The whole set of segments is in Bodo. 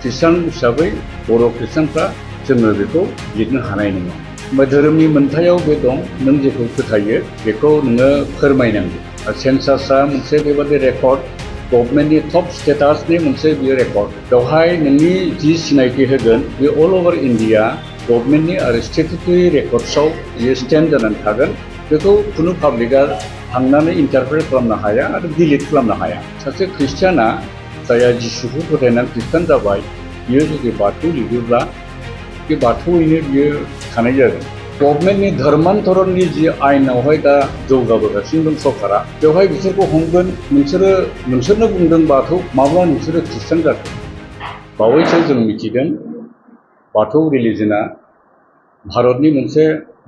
ख्रिस्टान हिसाबै बर' ख्रिस्टानफ्रा जोङो बेखौ लिरनो हानाय नङा। धोरोमनि मोन्थायाव बे दं, नों जेखौ फोथायो बेखौ नोङो फोरमायनांगौ। सेन्सासआ मोनसे बेबादि रेकर्ड, गभर्नमेन्टनि टप स्टेटासनि मोनसे बियो रेकर्ड। बेवहाय नोंनि जि सिनायथि होगोन बे अल अभार इन्डिया गभर्नमेन्टनि आरो स्टेटुटरि रेकर्डसआव बियो स्टेन्ड जानानै थागोन। बेखौ खुनु पाब्लिकआ थांनानै इन्टारप्रेट खालामनो हाया आरो डिलिट खालामनो हाया। सासे ख्रिस्टियाना जायहा जिसुखौ फोथायनानै ख्रिस्टान जाबाय, बियो जुदि बाथौ लिरोब्ला बे बाथौयैनो बियो थानाय जागोन। गभर्नमेन्टनि धर्मान्तरणनि जि आयेनावहाय दा जौगाबोगासिनो दं सरकारा, बेवहाय बिसोरखौ हमगोन, नोंसोरनो बुंदों बाथौ, माब्ला नोंसोरो ख्रिस्टान जाखो? बावैसो जों मिथिदों बाथौ रिलिजना भारतनि मोनसे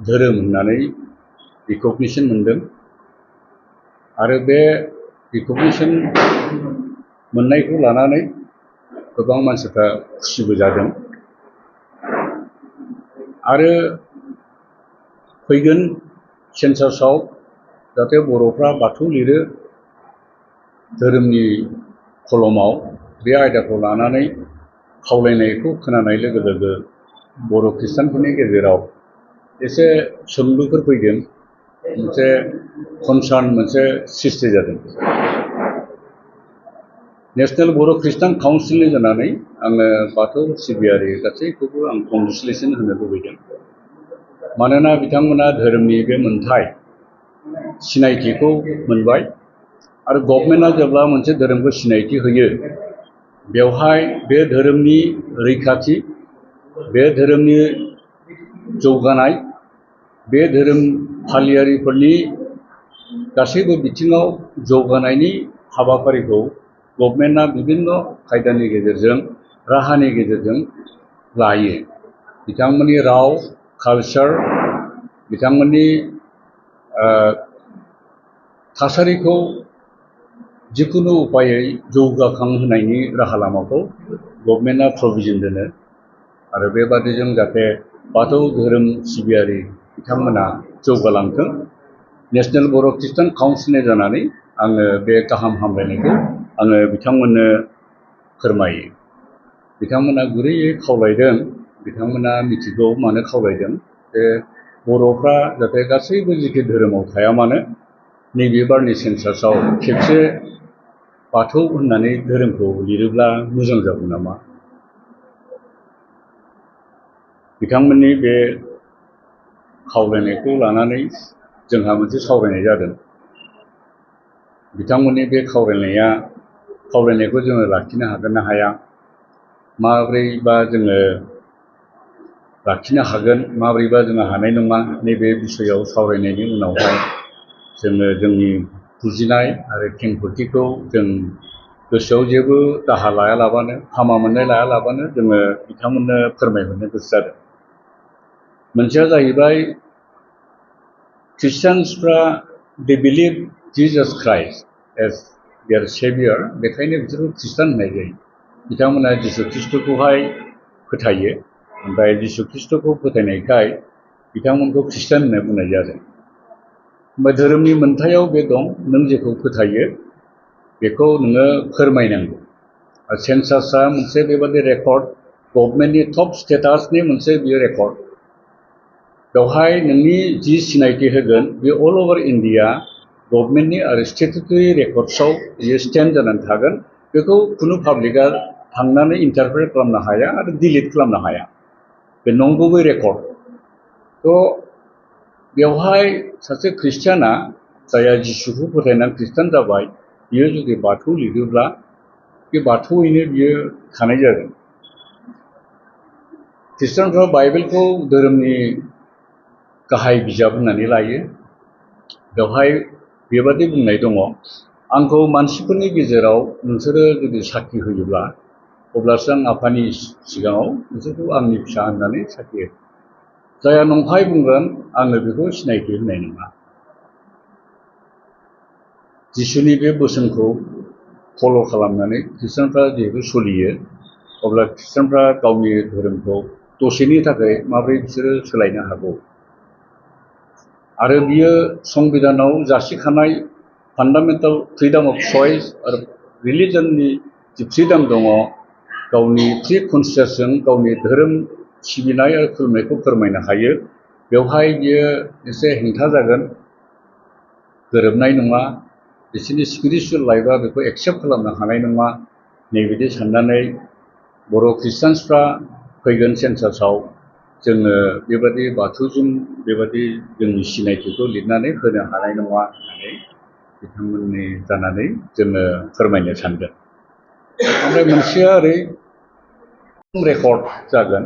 धोरोम होननानै रिकगनिसन मोनदों आरो बे रिकगनिसन मोननायखौ लानानै गोबां मानसिफ्रा खुसिबो जादों आरो फैगोन सेन्सासआव जाहाथे बर'फ्रा बाथौ लिरो धोरोमनि कलमाव, बे आयदाखौ लानानै खावलायनायखौ खोनानाय लोगो लोगो बर' ख्रिस्टानफोरनि गेजेराव एसे सोंलुफोर फैदों, मोनसे कनसार्न मोनसे सृष्टि जादों। नेसनेल बर' ख्रिस्टान काउन्सिलनि जानानै आङो बाथौ सिबियारि गासैखौबो आं कंग्रेचुलेसन होनो लुबैदों। मानोना बिथांमोना धोरोमनि बे मोन्थाय सिनायथिखौ मोनबाय आरो गभर्नमेन्टआ जेब्ला मोनसे धोरोमखौ सिनायथि होयो, बेवहाय बे धोरोमनि रैखाथि, बे धोरोमनि जौगानाय, बे धोरोम फालियारिफोरनि गासैबो बिथिङाव जौगानायनि हाबाफारिखौ गभर्नमेन्टआ बिभिन्न खायदानि गेजेरजों, राहानि गेजेरजों लायो। बिथांमोननि राव, कालचार, बिथांमोननि थासारिखौ जिखुनु उपायै जौगाखांहोनायनि राहा लामाखौ गभर्नमेन्टआ प्रभिजन दोनो आरो बेबादिजों जाहाथे बाथौ धोरोम सिबियारि बिथांमोना जौगालांथों। नेसनेल बर' ख्रिस्टान काउन्सिलनि जानानै आङो बे गाहाम हामलायनायखौ आङो बिथांमोननो फोरमायो। बिथांमोना गुरैयै खावलायदों, बिथांमोना मिथिगौ मानो खावलायदों, जे बर'फ्रा जाहाथे गासैबो जिखि धोरोमाव थाया मानो नैबे बारनि सेन्सासआव खेबसे बाथौ होननानै धोरोमखौ लिरोब्ला मोजां जागौ नामा। बिथांमोननि बे खावलायनायखौ लानानै जोंहा मोनसे सावरायनाय जादों। बिथांमोननि बे खावलायनायखौ जोङो लाखिनो हागोन ना हाया, माब्रैबा जोङो लाखिनो हागोन, माब्रैबा जोङो हानाय नङा, नैबे बिसयआव सावरायनायनि उनावहाय जोङो जोंनि बुजिनाय आरो खेंफोरथिखौ जों गोसोआव जेबो दाहा लायालाबानो, हामा मोननाय लायालाबानो जोङो बिथांमोननो फोरमायहरनो गोसो जादों। मोनसेया जाहैबाय ख्रिस्टियानसफ्रा they believe Jesus Christ as their saviour, बेखायनो बिसोरखौ ख्रिस्टान होननाय जायो। बिथांमोना जिसु ख्रिस्ट'खौहाय फोथायो, ओमफ्राय जिसु ख्रिस्ट'खौ फोथायनायखाय बिथांमोनखौ ख्रिस्टान होनना बुंनाय जादों। ओमफ्राय धोरोमनि मोन्थायाव बे दं, नों जेखौ फोथायो बेखौ नोङो फोरमायनांगौ। सेन्सासआ मोनसे बेबादि रेकर्ड, गभर्नमेन्टनि टप स्टेटासनि मोनसे बियो रेकर्ड। बेवहाय नोंनि जि सिनायथि होगोन बे अल अभार इन्डिया गभर्नमेन्टनि आरो स्टेटुटरि रेकर्डसआव बियो स्टेन्ड जानानै थागोन। बेखौ खुनु पाब्लिकआ थांनानै इन्टारप्रेट खालामनो हाया आरो डिलिट खालामनो हाया। बे नंगुबै रेकर्ड। थ' बेवहाय सासे ख्रिस्टियाना जायहा जिसुखौ फोथायनानै ख्रिस्टान जाबाय, बियो जुदि बाथौ लिरोब्ला बे बाथौयैनो बियो थानाय जागोन। ख्रिस्टानफ्रा बाइबेलखौ धोरोमनि गाहाय बिजाब होननानै लायो। बेवहाय बेबादि बुंनाय दङ, आंखौ मानसिफोरनि गेजेराव नोंसोरो जुदि साखि होयोब्ला अब्लासो आं आफानि सिगाङाव नोंसोरखौ आंनि फिसा होननानै साखि होगोन। जायहा नंखाय बुंगोन आङो बेखौ सिनायथि होनाय नङा। जिसुनि बे बोसोनखौ फल' खालामनानै ख्रिस्टानफ्रा जिहेतु सोलियो, अब्ला ख्रिस्टानफ्रा गावनि धोरोमखौ दसेनि थाखाय माबोरै बिसोरो सोलायनो हागौ। आरो बियो संबिधानाव जासिखानाय फान्डामेन्टेल फ्रिडम अफ चइस आरो रिलिजननि जि फ्रिडम दङ, गावनि थि कनसियासजों गावनि धोरोम सिबिनाय आरो खुलुमनायखौ फोरमायनो हायो बेवहाय बियो एसे हेंथा जागोन गोरोबनाय नङा बिसोरनि स्पिरिचुवेल लाइफआ बेखौ एक्सेप्ट खालामनो हानाय नङा नैबिदि साननानै बर' ख्रिस्टानसफ्रा फैगोन सेन्सासाव जोङो बेबादि बाथौजों बेबादि जोंनि सिनायथिखौ लिरनानै होनो हानाय नङा होननानै बिथांमोननि जानानै जोङो फोरमायनो सानदों ओमफ्राय मोनसेया ओरै रेकर्ड जागोन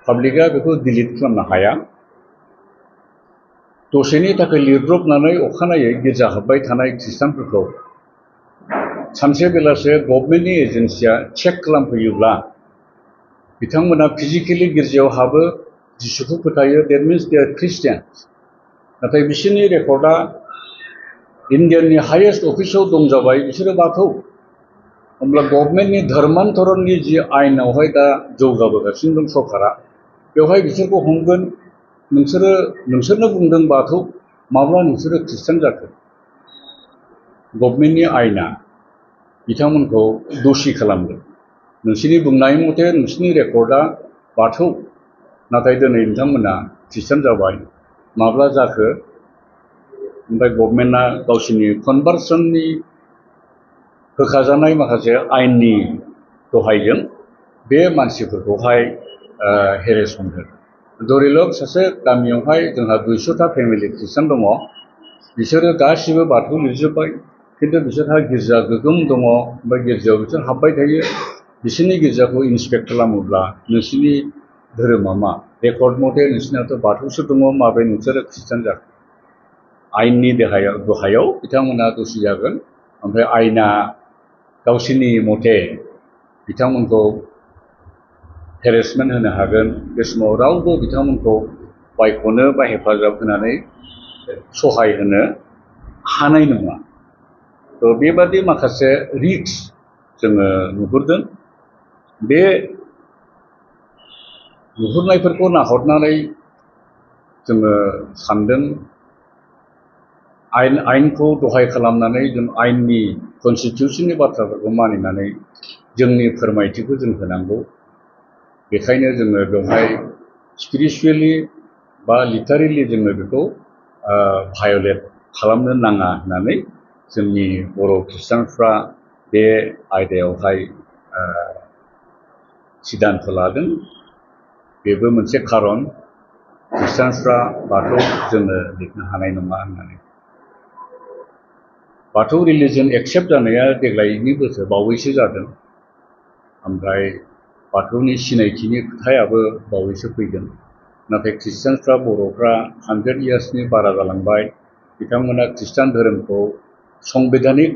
पाब्लिकआ बेखौ डिलिट खालामनो हाया दसेनि थाखाय लिरब्रबनानै अखानायै गिर्जा हाबबाय थानाय ख्रिस्टानफोरखौ सानसे बेलासे गभर्नमेन्टनि एजेन्सिया चेक खालामफैयोब्ला बिथांमोना फिजिकेलि गिर्जायाव हाबो जिसुखौ फोथायो देट मिन्स दे आर ख्रिस्टियान्स नाथाय बिसोरनि रेकर्डआ इन्डियाननि हाइएस्ट अफिसाव दं जाबाय बिसोरो बाथौ होमब्ला गभर्नमेन्टनि धर्मान्तरणनि जि आयेनावहाय दा जौगाबोगासिनो दं सरकारा बेवहाय बिसोरखौ हमगोन नोंसोरनो बुंदों बाथौ माब्ला नोंसोरो ख्रिस्टान जाखो गभर्नमेन्टनि आयेना बिथांमोनखौ दोषि खालामगोन नोंसोरनि बुंनाय मथे नोंसोरनि रेकर्डआ बाथौ नाथाय दिनै नोंथांमोना ख्रिस्टान जाबाय माब्ला जाखो ओमफ्राय गभर्नमेन्टआ गावसोरनि कनभार्सननि होखाजानाय माखासे आयेननि दहायजों बे मानसिफोरखौहाय हेरेसमेन्ट होगोन धरिलक सासे गामियावहाय जोंहा 200टा फेमिलि ख्रिस्टान दङ बिसोरो गासिबो बाथौ लिरजोब्बाय खिन्थु बिसोरहा गिर्जा गोगोम दङ ओमफ्राय गिर्जायाव बिसोर हाबबाय थायो बिसोरनि गिर्जाखौ इन्सपेक्ट खालामोब्ला नोंसोरनि धोरोमा मा रेकर्ड मथे नोंसोरनाथ' बाथौसो दङ माबोरै नोंसोरो ख्रिस्टान जाखो आयेननि दहायाव बिथांमोना दोषि जागोन ओमफ्राय आयेना गावसोरनि मथे बिथांमोनखौ हेरेसमेन्ट होनो हागोन बे समाव रावबो बिथांमोनखौ बायख'नो बा हेफाजाब होनानै सहाय होनो हानाय नङा थ' बेबादि माखासे रिस्क जोङो नुहुरदों बे नुहुरनायफोरखौ नाहरनानै जोङो सानदों आयेनखौ दहाय खालामनानै जों आयेननि कनस्टिटिउसननि बाथ्राफोरखौ मानिनानै जोंनि फोरमायथिखौ जों होनांगौ बेखायनो जोङो बेवहाय स्पिरिचुवेलि बा लिटारेलि जोङो बेखौ भायलेट खालामनो नाङा होननानै जोंनि बर' ख्रिस्टानफ्रा बे आयदायावहाय सिद्धान्त लादों बेबो मोनसे खारन ख्रिस्टानफ्रा बाथौ जोङो लिरनो हानाय नङा होननानै बाथौ रिलिजन एक्सेप्ट जानाया देग्लायनि बोसोर बावैसो जादों ओमफ्राय बाथौनि सिनायथिनि खोथायाबो बावैसो फैगोन नाथाय ख्रिस्टानफ्रा बर'फ्रा 100 इयार्सनि बारा जालांबाय बिथांमोना ख्रिस्टान धोरोमखौ संबिधानिक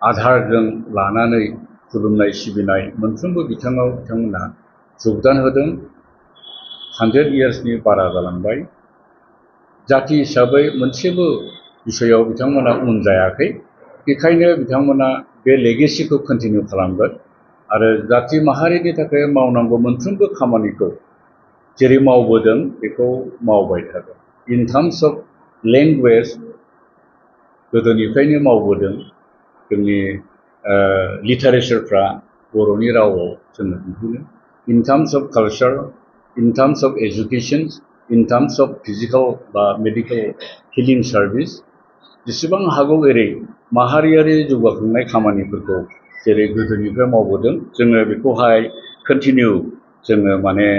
आधारजों लानानै खुलुमनाय सिबिनाय मोनफ्रोमबो बिथिङाव बिथांमोना जगदान होदों 100 इयार्सनि बारा जालांबाय जाति हिसाबै मोनसेबो बिषयाव बिथांमोना उन जायाखै बेखायनो बिथांमोना बे लेगेसिखौ कन्टिनिउ खालामगोन आरो जाति माहारिनि थाखाय मावनांगौ मोनफ्रोमबो खामानिखौ जेरै मावबोदों बेखौ मावबाय थागोन इन टार्म्स अफ लेंगुवेज गोदोनिफ्रायनो मावबोदों जोंनि लिटारेचारफ्रा बर'नि रावाव जोङो नुबोदों in terms of culture in terms of education in terms of physical बा मेडिकेल हिलिं सार्भिस जेसेबां हागौ एरै माहारियारि जौगाखांनाय खामानिफोरखौ जेरै गोदोनिफ्राय मावबोदों जोङो बेखौहाय कन्टिनिउ जोङो माने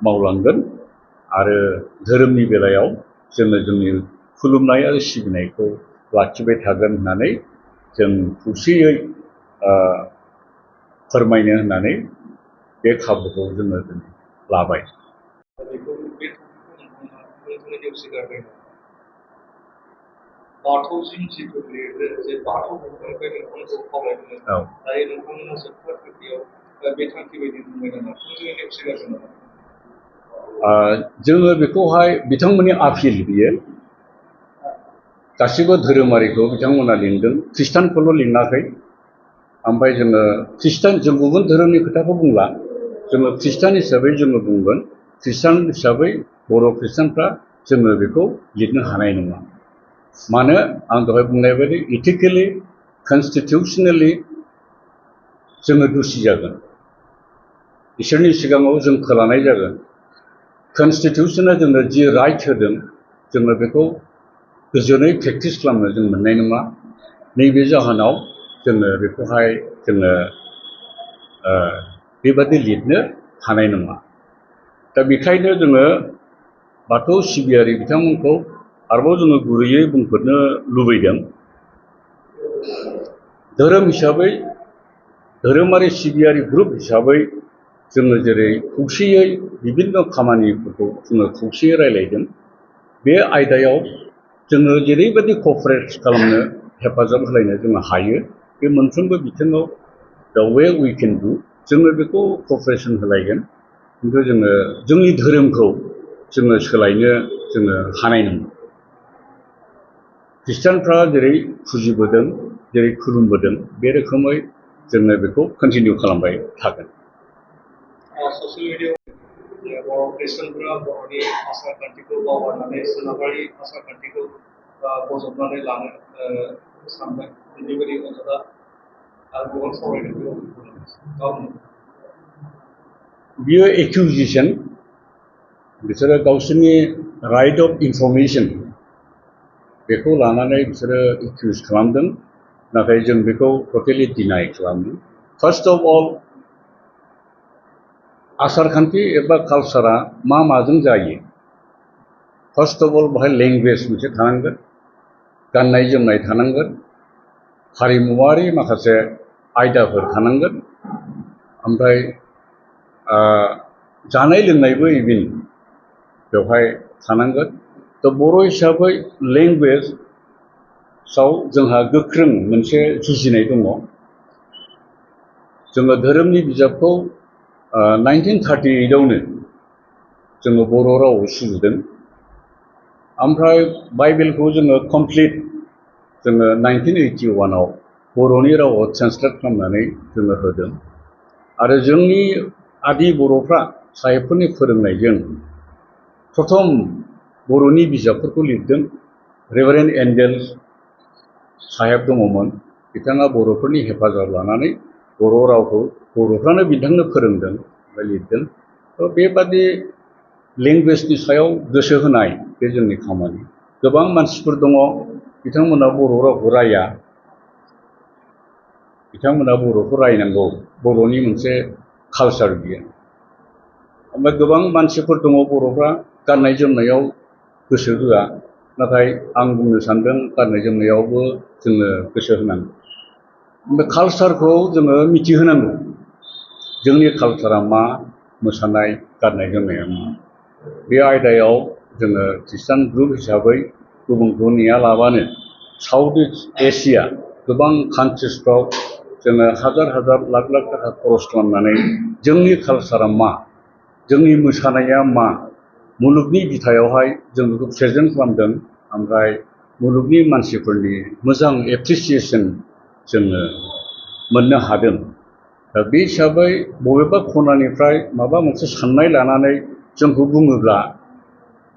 मावलांगोन आरो धोरोमनि बेलायाव जोङो जोंनि खुलुमनाय आरो सिबिनायखौ लाखिबाय थागोन होननानै जों खौसेयै फोरमायनो होननानै बे खाबुखौ जोङो लाबाय बाथौसिम जिथु लिरदों जे बाथौ न'खरनिफ्राय नोंथांमोनखौ खावलायदोंमोन दायो नोंथांमोना जोबथा थांखियाव बे थांखि बायदि बुंबाय नामा थोंजोङै नेवसिगारदों नामा जोङो बेखौहाय बिथांमोननि आपिल बियो गासिबो धोरोमारिखौ बिथांमोना लिंदों ख्रिस्टानखौल' लिङाखै ओमफ्राय जोङो ख्रिस्टान जों गुबुन धोरोमनि खोथाखौ बुंला जोङो ख्रिस्टान हिसाबै जोङो बुंगोन ख्रिस्टान हिसाबै बर' ख्रिस्टानफ्रा जोङो बेखौ लिरनो हानाय नङा मानो आं दहाय बुंनाय बायदि इथिकेलि कनस्टिटिउसनेलि जोङो दुसि जागोन इसोरनि सिगाङाव जों खोलानाय जागोन कनस्टिटिउसना जोंनो जि राइट होदों जोङो बेखौ गोजोनै प्रेक्टिस खालामनो जों मोननाय नङा नैबे जाहोनाव जोङो बेखौहाय जोङो बेबादि लिरनो हानाय नङा दा बेखायनो जोङो बाथौ सिबियारि बिथांमोनखौ आरोबाव जोङो गुरैयै बुंफोरनो लुबैदों धोरोम हिसाबै धोरोमारि सिबियारि ग्रुप हिसाबै जोङो जेरै खौसेयै बिभिन्न खामानिफोरखौ जोङो खौसेयै रायलायदों बे आयदायाव जोङो जेरैबायदि क'पारेट खालामनो हेफाजाब होलायनो जोङो हायो बे मोनफ्रोमबो बिथिङाव दा वे वी केन डु जोङो बेखौ क'पारेसन होलायगोन खिन्थु जोङो जोंनि धोरोमखौ जोङो सोलायनो जोङो हानाय नङा ख्रिस्टानफ्रा जेरै फुजिबोदों जेरै खुलुमबोदों बे रोखोमै जोङो बेखौ कन्टिनिउ खालामबाय थागोन ससियेल मिडियायाव बर' ख्रिस्टानफोरा बर'नि आसार खान्थिखौ बावगारनानै सोनाबारि आसार खान्थिखौ बजबनानै लानो सानबाय बेबायदि बाथ्रा आरो गोबां सावरायनायखौ बियो एक्युजिसन बिसोरो गावसोरनि राइट अफ इनफरमेसन बेखौ लानानै बिसोरो एक्युज खालामदों नाथाय जों बेखौ टटेलि डिनाय खालामो फार्स्ट अफ अल आसारखान्थि एबा कालसारा माजों जायो फार्स्ट अफ अल बेहाय लेंगुवेज मोनसे थानांगोन गाननाय जोमनाय थानांगोन हारिमुवारि माखासे आयदाफोर थानांगोन ओमफ्राय जानाय लोंनायबो इभिन बेवहाय थानांगोन थ' बर' हिसाबै लेंगुवेजआव जोंहा गोख्रों मोनसे जुजिनाय दङ जोङो धोरोमनि बिजाबखौ 1938आवनो जोङो बर' रावआव सुजुदों ओमफ्राय बाइबेलखौ जोङो कमप्लिट जोङो 1981आव बर'नि रावआव ट्रेन्सलेट खालामनानै जोङो होदों आरो जोंनि आदि बर'फ्रा साहेबफोरनि फोरोंनायजों प्रथम बर'नि बिजाबफोरखौ लिरदों रेभारेन्ड एन्डेल्स साहेब दङमोन बिथाङा बर'फोरनि हेफाजाब लानानै बर' रावखौ बर'फ्रानो बिथांनो फोरोंदों ओमफ्राय लिरदों थ' बेबादि लेंगुवेजनि सायाव गोसो होनाय बे जोंनि खामानि गोबां मानसिफोर दङ बिथांमोना बर' रावखौ राया बिथांमोना बर'खौ रायनांगौ बर'नि मोनसे कालसार बियो ओमफ्राय गोबां मानसिफोर दङ बर'फ्रा गाननाय जोमनायाव गोसो होआ नाथाय आं बुंनो सानदों गाननाय जोमनायावबो जोङो गोसो होनांगौ ओमफ्राय कालसारखौ जोङो मिथिहोनांगौ जोंनि कालसारा मा मोसानाय गाननाय जोमनाया मा बे आयदायाव जोङो ख्रिस्टान ग्रुप हिसाबै गुबुनखौ नेयालाबानो साउथ इस्ट एसिया गोबां कान्ट्रिसफ्राव जोङो हाजार हाजार लाख लाख थाखा खरस खालामनानै जोंनि कालसारा मा जोंनि मोसानाया मा मुलुगनि बिथायावहाय जों बेखौ प्रेजेन्ट खालामदों ओमफ्राय मुलुगनि मानसिफोरनि मोजां एप्रिसिएसन जोङो मोननो हादों दा बे हिसाबै बबेबा खनानिफ्राय माबा मोनसे साननाय लानानै जोंखौ बुङोब्ला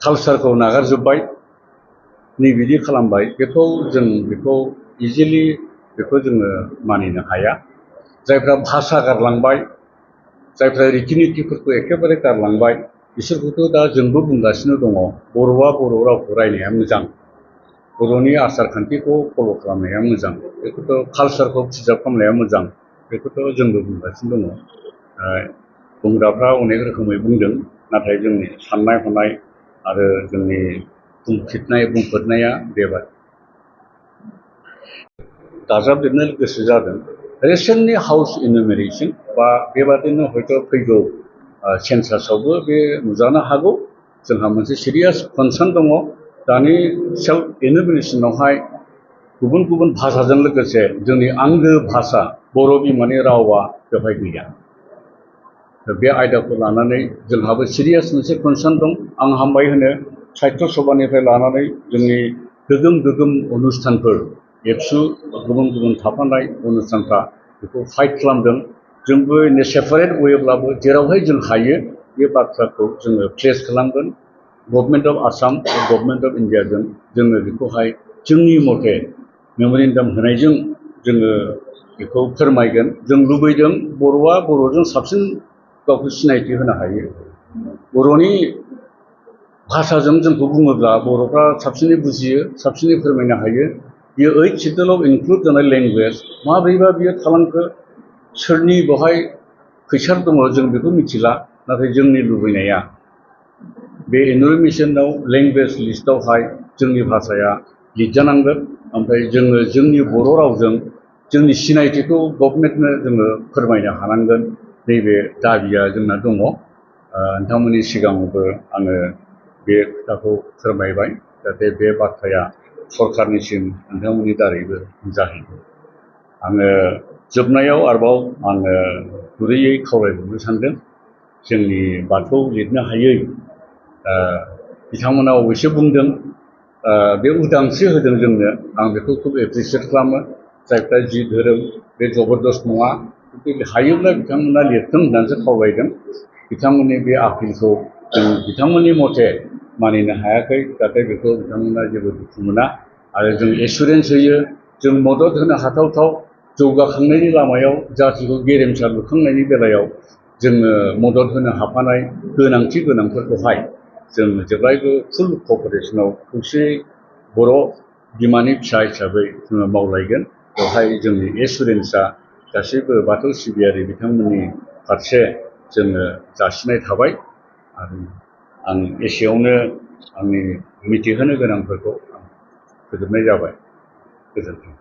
कालसारखौ नागारजोब्बाय नैबिदि खालामबाय जों बेखौ इजिलि बेखौ जोङो मानिनो हाया जायफ्रा भाषा गारलांबाय जायफ्रा रितिनितिफोरखौ एखेबारे गारलांबाय बिसोरखौथ' दा जोंबो बुंगासिनो दङ बर'आ बर' रावखौ रायनाया मोजां बर'नि आसार खान्थिखौ फल' खालामनाया मोजां बेखौथ' कालसारखौ प्रिजार्भ खालामनाया मोजां बेखौथ' जोंबो बुंगासिनो दङ बुंग्राफ्रा अनेक रोखोमै बुंदों नाथाय जोंनि साननाय हनाय आरो जोंनि बुंफोरनाया बेबादि दाजाबदेरनो गोसो जादों रिसेन्टलि हाउस इनुमेरेसन बा बेबादिनो हयथ' फैगौ सेन्सासआवबो बे नुजानो हागौ जोंहा मोनसे सिरियास कनसार्न दङ दानि सेल्फ इनुमेरेसनावहाय गुबुन गुबुन भाषाजों लोगोसे जोंनि आंगो भाषा बर' बिमानि रावा बेवहाय गैया बे आयदाखौ लानानै जोंहाबो सिरियास मोनसे कनसार्न दं आं हामबाय होनो साहित्य सभानिफ्राय लानानै जोंनि गोगोम अनुष्ठानफोर एबसु गुबुन गुबुन थाफानाय अनुष्ठानफ्रा बेखौ फाइट खालामदों जोंबो इन ए सेपारेट वेब्लाबो जेरावहाय जों हायो बे बाथ्राखौ जोङो प्लेस खालामगोन government of Assam government of इन्डियाजों जोङो बेखौहाय जोंनि मथे मेम'रेन्डाम होनायजों जोङो बेखौ फोरमायगोन जों लुबैदों बर'आ बर'जों साबसिन गावखौ सिनायथि होनो हायो बर'नि भाषाजों जोंखौ बुङोब्ला बर'फ्रा साबसिनै बुजियो साबसिनै फोरमायनो हायो बियो 8 शिड्यूलाव इनक्लुड जानाय लेंगुवेज माब्रैबा बियो थालांखो सोरनि बेवहाय खैसार दङ जों बेखौ मिथिला नाथाय जोंनि लुबैनाया बे एनुमेरेसनाव लेंगुवेज लिस्टआवहाय जोंनि भाषाया लिरजानांगोन ओमफ्राय जोङो जोंनि बर' रावजों जोंनि सिनायथिखौ गभर्नमेन्टनो जोङो फोरमायनो हानांगोन नैबे दाबिया जोंना दङ नोंथांमोननि सिगाङावबो आङो बे खोथाखौ फोरमायबाय जाहाथे बे बाथ्राया सरखारनिसिम नोंथांमोननि दारैबो जाहैयो आङो जोबनायाव आरोबाव आङो गुरैयै खावलायबावनो सानदों जोंनि बाथौ लिरनो हायै बिथांमोना अबयसे बुंदों बे उदांस्रि होदों जोंनो आं बेखौ खुब एप्रिसियेट खालामो जायफ्रा जि धोरोम बे जबरदस्त नङा हायोब्ला बिथांमोना लिरथों होननानैसो खावलायदों बिथांमोननि बे आपिलखौ जों बिथांमोननि मथे मानिनो हायाखै जाहाथे बेखौ बिथांमोना जेबो दुखु मोना आरो जों एसुरेन्स होयो जों मदद होनो हाथावथाव जौगाखांनायनि लामायाव जातिखौ गेरेमसा लुखांनायनि बेलायाव जोङो मदद होनो हाफानाय गोनांथि गोनांफोरखौहाय जों जेब्लायबो फुल क'पारेसनाव खौसेयै बर' बिमानि फिसा हिसाबै जोङो मावलायगोन बेवहाय जोंनि एसुरेन्सआ गासैबो बाथौ सिबियारि बिथांमोननि फारसे जोङो जासिनाय थाबाय आरो आं एसेयावनो आंनि मिथिहोनो गोनांफोरखौ आं फोजोबनाय जाबाय गोजोन्थों